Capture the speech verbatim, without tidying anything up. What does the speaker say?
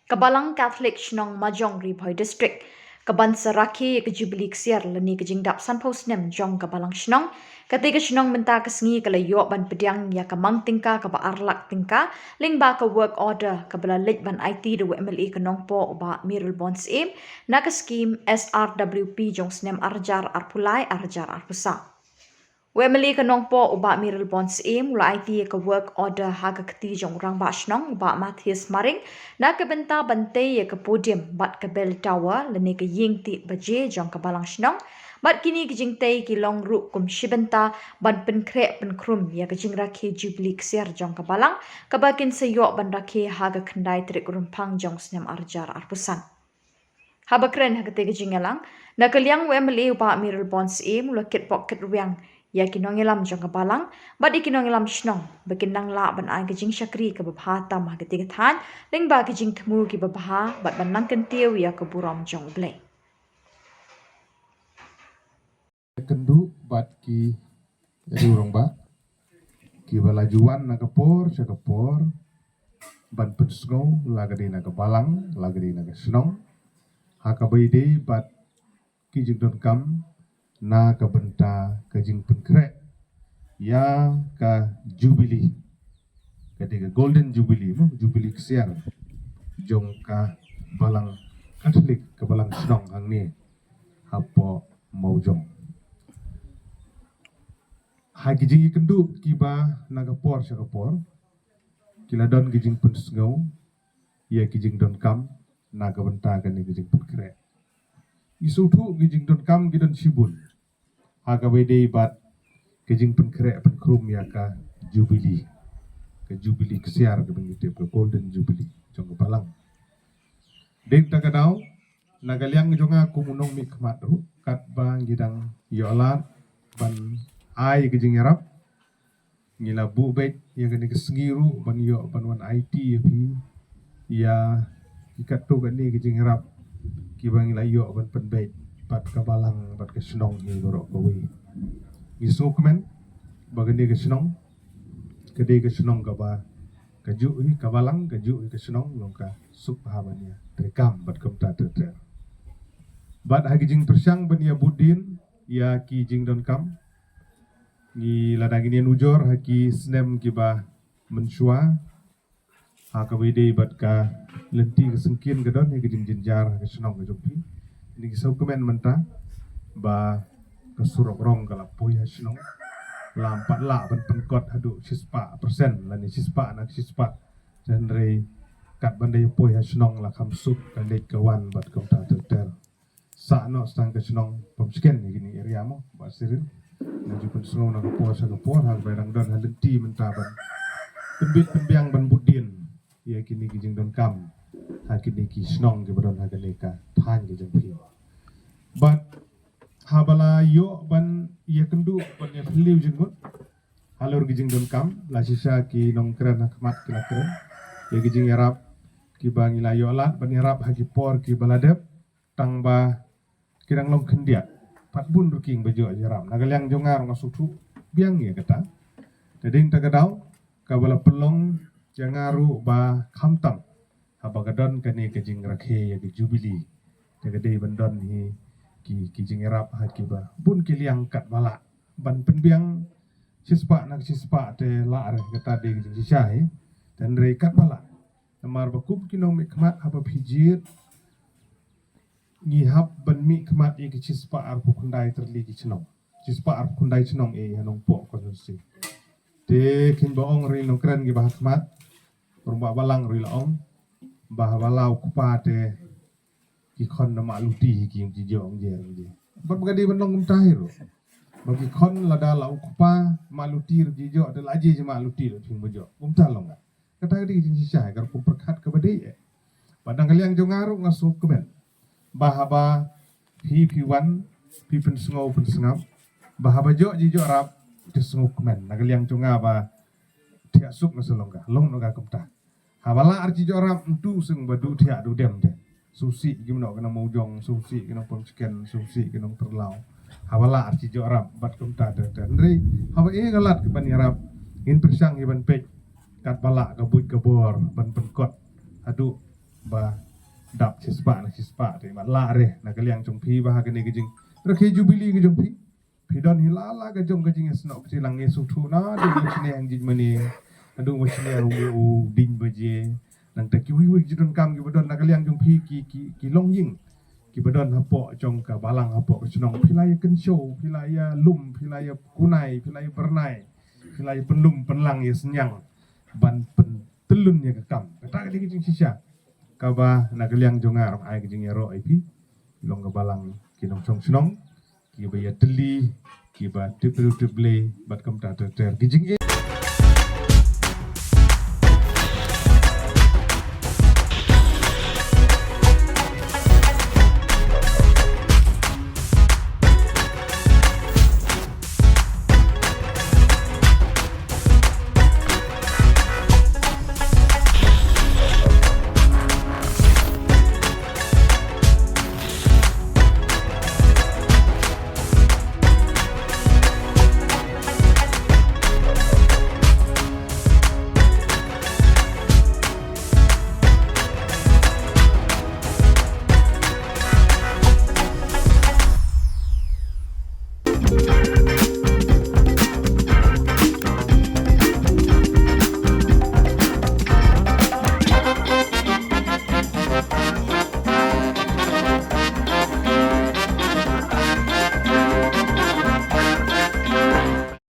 Ka Balang Catholic Shnong Majong, Ri Bhoi District, ka ban sa rakhe ïa ka Jubilee Ksiar lane ka jingdap sanphew snem jong ka Balang Shnong. Kata ka shnong mynta ka sngi ka la ïoh ban pdiang ïa ka mang tyngka kaba ar lak tyngka lyngba ka work order kaba la leit ban aiti da u M L A ka Nongpoh u Bah Mayralborn Syiem na ka skim S R W P jong snem ar hajar arphew lai ar hajar arphew saw. U M L A ka Nongpoh u Bah Mayralborn Syiem u la aiti ïa ka work order ha ka kti jong u Rangbah Shnong u Bah Mathias Maring na ka bynta ban tei ïa ka podium bad ka bell tower lane ka ïing tih baje jong ka Balang Shnong. Bad kine ki jingtei ki long ruh kum shi bynta ban pynkhreh pynkhrum ïa ka jingrakhe Jubilee Ksiar jong ka Balang, kaba kin sa ïoh ban rakhe ha ka khyndai tarik Rymphang jong snem ar hajar arphew san. Haba kren ha kata ka jingïalang, na ka liang u M L A u Bah Mayralborn Syiem u la kitbok kitrwiang ïa ki nongïalam jong ka Balang bad ïa ki nongïalam shnong ba kin nang lah ban ai ka jingshakri kaba bha tam ha kata ka thaiñ lyngba ki jingthmu kiba bha bad ban nang kyntiew ïa ka burom jong U Blei. Kynduh bad ki riew rangbah kiba la ju wan na ka por sha ka por ban pynsngew, la ka dei na ka Balang, la ka dei na ka shnong, ha kaba ïadei bad ki jingdonkam na ka bynta ka jingpynkhreh ïa ka Jubilee, ka dei ka Golden Jubilee, mo, Jubilee Ksiar jong ka Balang Catholic, ka Balang Shnong hangne hapoh Mawjong. Ha ki jingïakynduh kiba na ka por sha ka por, ki la don ki jingpynsngew ïa ki jingdonkam na ka bynta kane ka jingpynkhreh. Ngi sngewthuh ki jingdonkam ki don shibun ha kaba ïadei bad ka jingpynkhreh pynkhrum ïa ka Jubilee, ka Jubilee Ksiar kaba ngi tip ka Golden Jubilee jong ka Balang. Dei ta ka daw, na ka liang jong nga kum u nongmihkhmat ruh, katba ngi dang ïoh lad ban ai ka jingïarap, ngi la buh beit ïa kane ka sngi ruh ban ïoh ban wan aiti ïa phi ïa ki katto katne ki jingïarap kiba ngi la ïoh ban pynbeit bad ka Balang bad ka shnong hi baroh kawei. Ngi sngewkmen ba kane ka shnong ka dei ka shnong kaba kajuh hi ka Balang, kajuh hi ka shnong, long ka suk bha ban ïa treikam bad kumta ter ter. Bad ha ki jingpyrshang ban ïa bud dien ïa ki jingdonkam, ngi lada ngin ïa nujor ha ki snem kiba mynshuwa, ha kaba ïadei bad ka lynti ka syngkien ka don ïa ka jingjynjar ha ka shnong ka jong phi, ngi sngewkmen mynta ba ka surok rong ka la poi ha shnong. Lam pat lah ban pynkot haduh shispah persen lane shispah na shispah, hynrei katba dei poi ha shnong la kham suk ka leit ka wan bad kumta ter ter. Sah noh tang ka shnong Pamchiken ïa kine area mo, Bah Cyril. Nga ju pynsngew na ka por sha ka por, ha kaba dang don ha lynti mynta ban pynbit pynbiang ban bud dien ïa kine ki jingdonkam ha kine ki shnong kiba don ha kane ka thaiñ ka jong phi. Bad haba la ïoh ban ïakynduh ban ïakynduh jingmut halor ki jingdonkam, la shisha ki nongkren ha khmat ki la kren ïa ki jingïarap kiba ngi la ïoh lad ban ïarap ha ki por kiba la dep, tang ba ki dang long khyndiat. Pat bun ruh ki ba ju ïarap. Na ka liang jong nga ruh nga sngewthuh biang ïa kata. Te dei ta ka daw kaba la pynlong ïa nga ruh ba khamtam haba ka don kane ka jingrakhe ïa ka Jubilee. Te ka dei ban don hi ki, ki jingïarap ha kiba bun ki liang katba lah ban pynbiang shispah na shispah te lah re, kata dei ka jingshisha hi. Te hynrei katba lah, namar ba kum ki nongmihkhmat haba phi jied ngi hap ban mihkhmat ïa ki shispah arphew khyndai tylli ki shnong. Shispah arphew khyndai shnong eh ha Nongpoh constituency. Te khyndiat ba ong ruh nongkren kiba ha khmat, ruh ba balang ruh la ong ba haba la u kpa te ki khon na mah luti hi ki ïing ki jong je je. Bad ba ka dei ban long kumta hi ruh. Ba ki khon lada la u kpa mah luti ruh ki jong te la je je mah luti ruh ki ïing ba jong. Kumta long ka. Kata ka dei ka jingshisha ka rukom pyrkhat kaba dei eh. Bad na ka liang jong nga ruh nga sngewkmen ba haba phi phi wan phi pynsngew pynsngap ba haba jong ji jong rap te sngewkmen. Na ka liang jong nga ba thiah suk nga sa long ka, long noh ka kumta. Haba la ar ji jong rap ntu seng ba du thiah du dem te. Susi ki mnoh ka nang Mawjong, susi ki nang Pamchiken, susi ki nang Pyrlaw. Haba la ar ji jong rap bad kumta te te. Hynrei haba eh ka lad ka ban ïarap, ngin pyrshang ïa ban peit katba lah ka buit ka bor ban pynkot haduh ba dap shispah na shispah te mat la re na ka liang jong phi ba ha kane ka jingrakhe jubili ka jong phi. Phi don hi la la ka jong ka jingïasnoh kti lang ïa sngewthuh na dei ba shne hang jingmane. Adu ba shne hang u ding ba je. Nang ta ki wi wi jidon kam ki ba don na ka liang jong phi ki ki ki long ying. Ki ba don hapoh jong ka balang hapoh ka shnong phi la ïa kynshew, phi la ïa lum, phi la ïa kunai, phi la ïa bernai, phi la ïa pynlum pynlang ïa sniang ban pyntyllun ïa ka kam. Kata ka dei ka jingshisha kaba na ka liang jong nga ruh ai ka jingïaroh ïa phi. Long ka balang ki nongshong shnong ki ba ïa tylli ki ba tip riew tip blei bad kumta ter ter ki jing